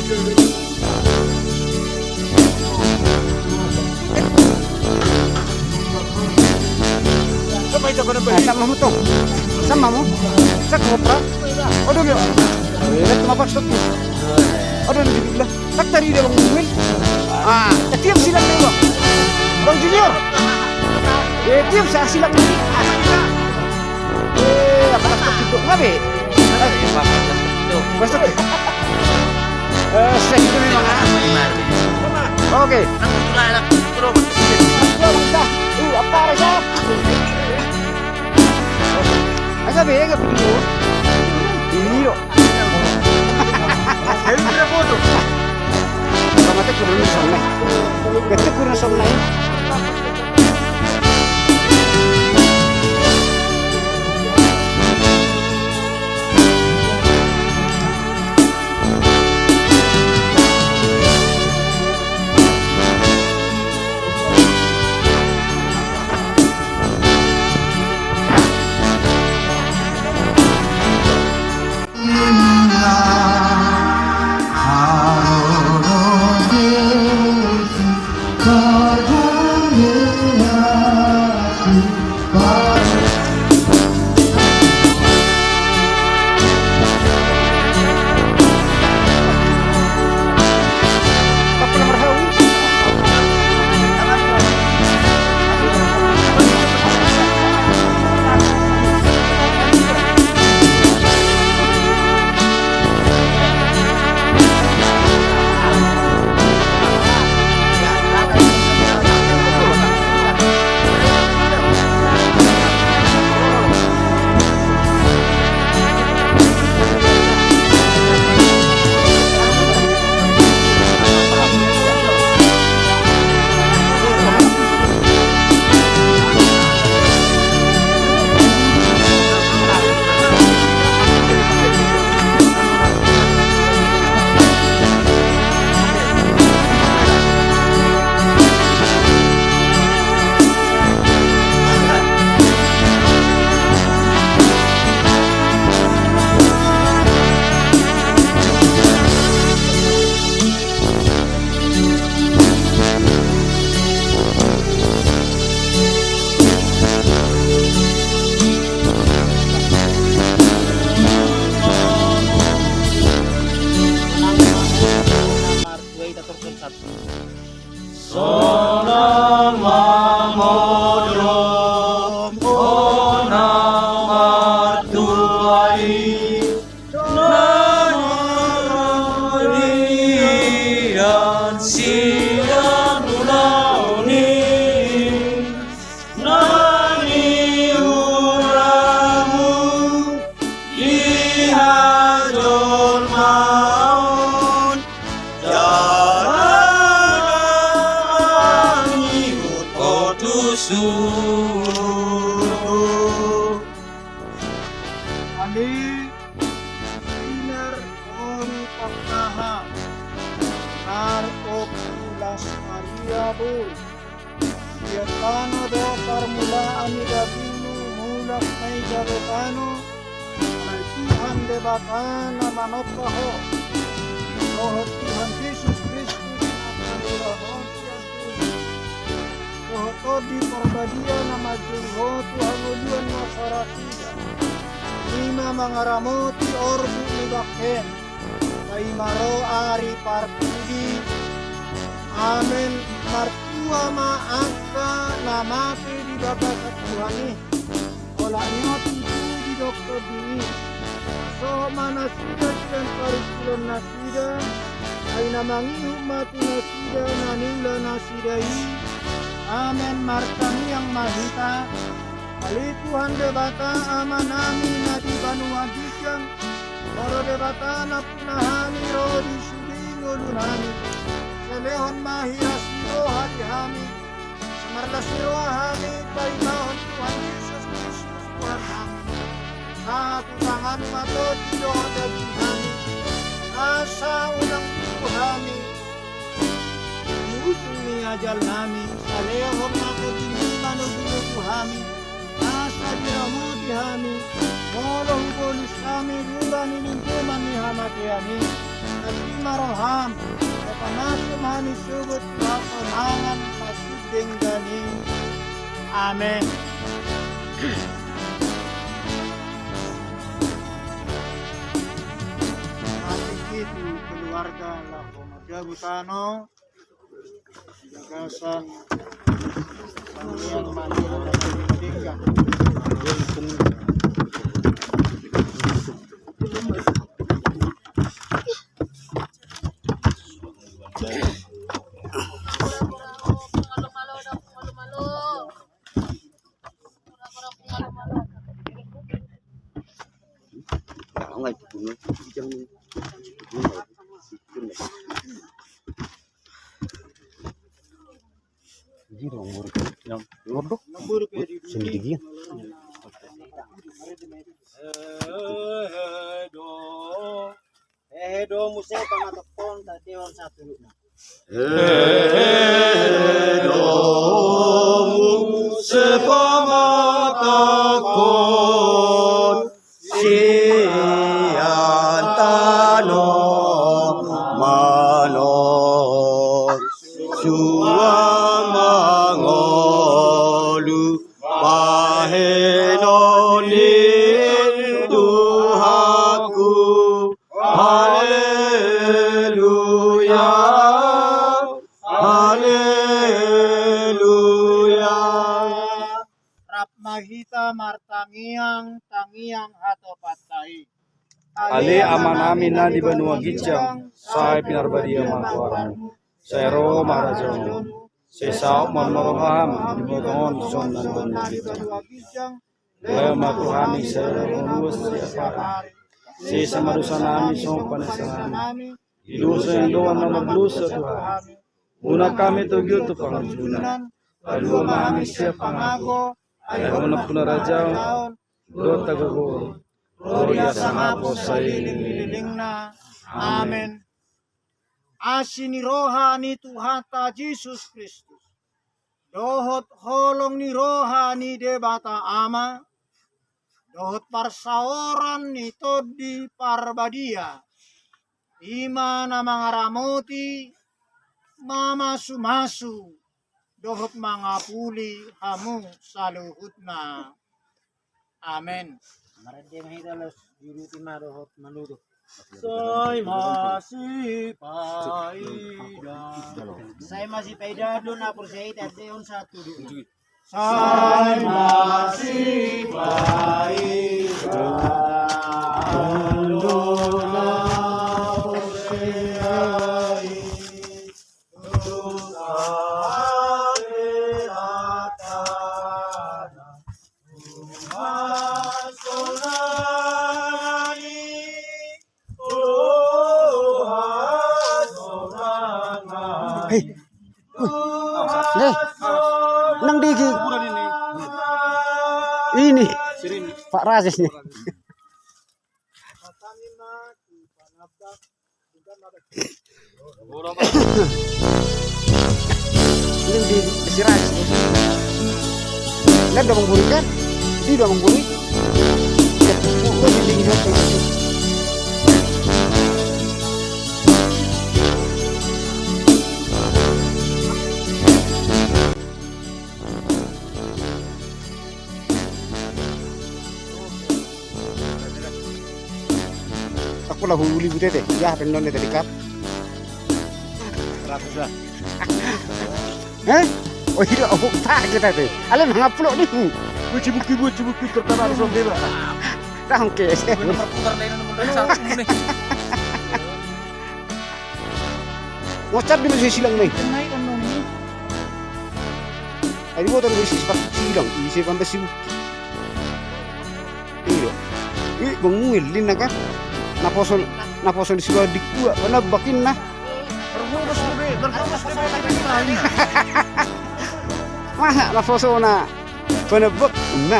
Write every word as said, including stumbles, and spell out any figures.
Sama itu kena beli. Eh, sama mu tu. Sama mu. Sa kopra. Aduh, yo. Lihat mapak stok. Aduh, ni gila. Tak tadi dia bang Muin. Ah, tiap silang ni bang. Bang Junior. Eh, tiap sa silang ni. Ah. Eh, apa stok itu? Ngabe? Masuk. Eh, sek itu memang, ah. Oke. Aku sudah ada, bro. Aku sudah. Uh, apa rasa? Agak beda, agak beda. Ini, yo. Ini berapa tuh? Sama tak kurang sama. Betul kurang sama. Sonang ma modom, sonang ma tuai. Na marlian sian ulaon i, na niulamu di hajolmaon, jala mangihut ho tu surgo. Ale, Sinar Ori Pangkaha, Nar Ompu Las Maria Boru, sian tano do parmulaan ni dagingmu, mulak na i jalo tano, alai Tuhan Debata na manompa ho, dohot Tuhan Jesus Kristus na panurirang ho sian surgo, dohot Tondi Parbadia na manjou ho tu hangoluan na so ra suda, i ma mangaramoti orbuk ni bangkem, paima ro ari parpudi. Amen. Martua ma angka na mate di bagasan Tuhan i, olat ni otik i didok Tondi i. Sohot ma nasida sian parungkilon nasida, ai na mangihut ma tu nasida na niula nasida i. Amen. Martangiang ma hita. Ale Tuhan Debata Amanami na di banua ginjang, Ho do Debata nampuna hami, ro di sude ngolunami. Sai lehon ma hiras ni roha di hami, sai marlas ni roha hami paimahon Tuhan Jesus Kristus Tuhannami. Sahat tu tanganmu ma tondi dohot dagingnami, asa unang tubu hami di ujung ni ajalnami. Sai lehon ma tondimi manogunogu hami, asa diramoti hami molo hubolus hami rura ni linggoman ni hamatean i. Asi Roham, asa pamasum hami sogot tu hasomangan pasudenggan i. Amen. Mati itu keluarga laho marjabu tano. Bagasan tangiang mati. Hehe do. Hehe do muse pangatokhon, tatehon satulukna. Hehe do muse pangatokhon, sian tano manorsuang mangolu bahenon ni Tuhanku. Haleluya, haleluya. Rap ma hita martangiang, tangiang hatopanta i. Ale Amanami na di banua ginjang, sai pinarbadia ma goarmu. Sai ro ma harajaonmu. Sai saut ma roham di banua tonga on songon na di banua ginjang. Bahen ma tu hami sadari on siapari. Sesa ma dosanami songon panesanami di dosa ni dongan na mardosa tu hami. Unang hami togihon tu pangunjunan. Palua ma hami sian pangago. Ai ho nampuna harajaon dohot hagogoon, ro di hasangapon saleleng ni lelengna. Amen. Asi ni roha ni Tuhanta Jesus Kristus, dohot holong ni roha ni Debata Ama, dohot parsaoran ni Tondi Parbadia, i ma na mangaramoti, mamasumasu, dohot mangapuli hamu saluhutna. Amen. Marende ma hita, laos diuduti ma dohot manuduk. Sai masipaida. Sai masipaida do na porsea i, tatehon satuduk. Sai masipaida do na porsea i. Hei. Wih. Nih. Nang digi. Ini. Pak Rasis nih. Ini di, di Sirais. Lihat dong, Bang Buri, kan? Di dong, Bang Buri. Oh, di, di, di, di. Aku lah huli bute te, ya, pendon te dekat. Ratus lah. Hah? Oh, iya, oh, tak kita te. Ale mangapulok ni. Buci buki, buci buki, terutama harus on beba. Dah, oke. Nomor putar lain, nomor satu ni. Ngocap di masa silang nih. Ai diboto do isi sepatu silang, isi pampas si bukti. Iya. Ih, bang muil, lina kan? Naposo, naposo ni suka dikua, mana bakin nah. Maha naposo na. Panebek, na.